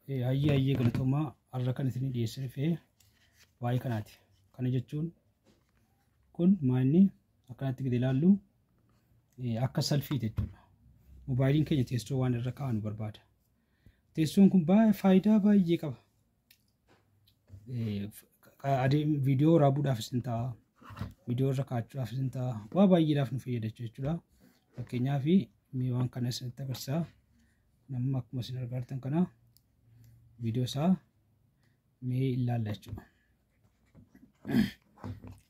Hayyee galatoomaa har'a kan isin dhiyeessine waa'ee kanaati. Kana jechuun kun maalni akkanatti gadi ilaallu akka salfiiti jechuudha. Moobaayiliin keenya teessoo waan irra kaa'an barbaada. Teessoon kun faayidaa baay'ee qaba. Viidiyoo waraabuudhaafis ni ta'a. Viidiyoo irra kaa'achuudhaafis ni ta'a. Waa baay'eedhaaf nu fayyada jechuudha. Fakkeenyaaf mee waan kana isinitti agarsiisa. Namni akkuma isin argaa jirtan kana viidiyoo isaa mee ilaalla jechuudha.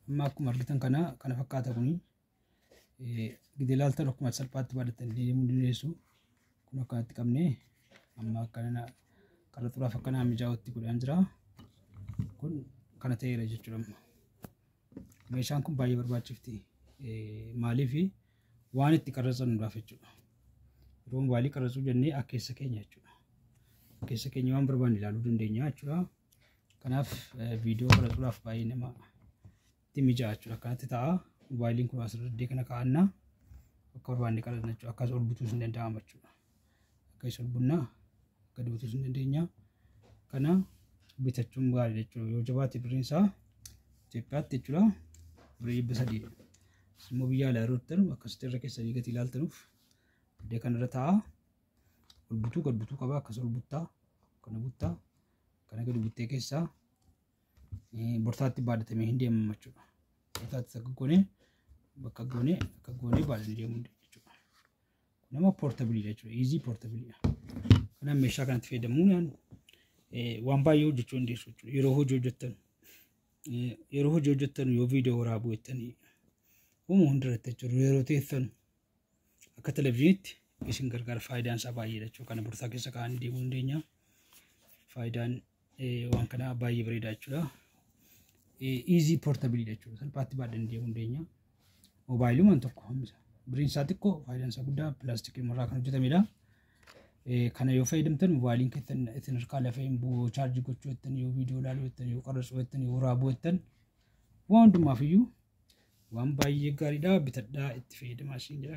Amma akkuma argitan kana kana fakkaata kuni gidi ilaaltan akkuma salphaatti baadhatanii deemuu dandeessu. Kun akkanatti qabnee amma akkana qaraxuudhaaf akkanaa mijaa'utti godhaan jira. Kun kana ta'eera jechuudha amma. Meeshaan kun baay'ee barbaachifti. Maaliif waan itti qarratsanuudhaaf jechuudha. Yeroo mobaayilii qarratsuu jennee akkeessa keenya jechuudha. Akkeessa keenya waan barbaanne ilaaluu dandeenya jechuudha. Kanaaf viidiyoo qarratsuudhaaf baay'ee nama itti mija'a jechuudha. Akkanatti ta'a. Mobaayiliin kun asirra iddoo kana kaa'annaa akka barbaanne qarratna jechuudha. Akkas ol butuus hin danda'ama jechuudha. Akkas ol bunnaa gadi butuus hin dandeenya. Kana bitachuun gaarii jechuudha. Yoo jabaate birriin isaa Itoophiyaatti jechuudha. Birrii 300. Immoo biyya alaa yeroo jirtan akkasitti irra keessanii gadi ilaaltanuuf iddoo kanarra taa'a. Ol butuu gad butuu qaba. Akkas ol buttaa kana buttaa kana gadi buttee keessaa bortaatti baadhatamee hin deemamu jechuudha. Bortaatti akka goonee bakka goonee akka goonee baadhanii deemuu jechuudha. Kun amma portable jechuudha. Easy portable. Kanaaf meeshaa kanatti fayyadamuun waan baay'ee hojjechuu dandeessu jechuudha. Yeroo hojii hojjettan yoo viidiyoo waraabuu jettanii uumama hundarratti jechuudha. Yeroo teessan akka televizyiiniitti isin gargaara. Faayidaan isaa baay'eedha jechuudha. Kana borsaa keessa kaa'anii deemuu dandeenya. Faayidaan waan kanaa baay'ee bareeda jechuudha. Easy portable jechuudha. Salphaatti baadhanii deemuu dandeenya. Moobaayiliiwwan tokko hammisa. Biriin isaa xiqqoo, faayidaan isaa guddaa, pilaastikii irraa kan hojjetamedha. Kana yoo fayyadamtan moobaayiliin keessan isin harkaa lafa hin bu'u. Chaarjii gochuu jettan, yoo viidiyoo ilaaluu jettan, yoo qarratsuu jettan, yoo waraabuu jettan, waan hundumaaf iyyuu waan baay'ee gaariidha. Bitadhaa, itti fayyadamaa isin jedha.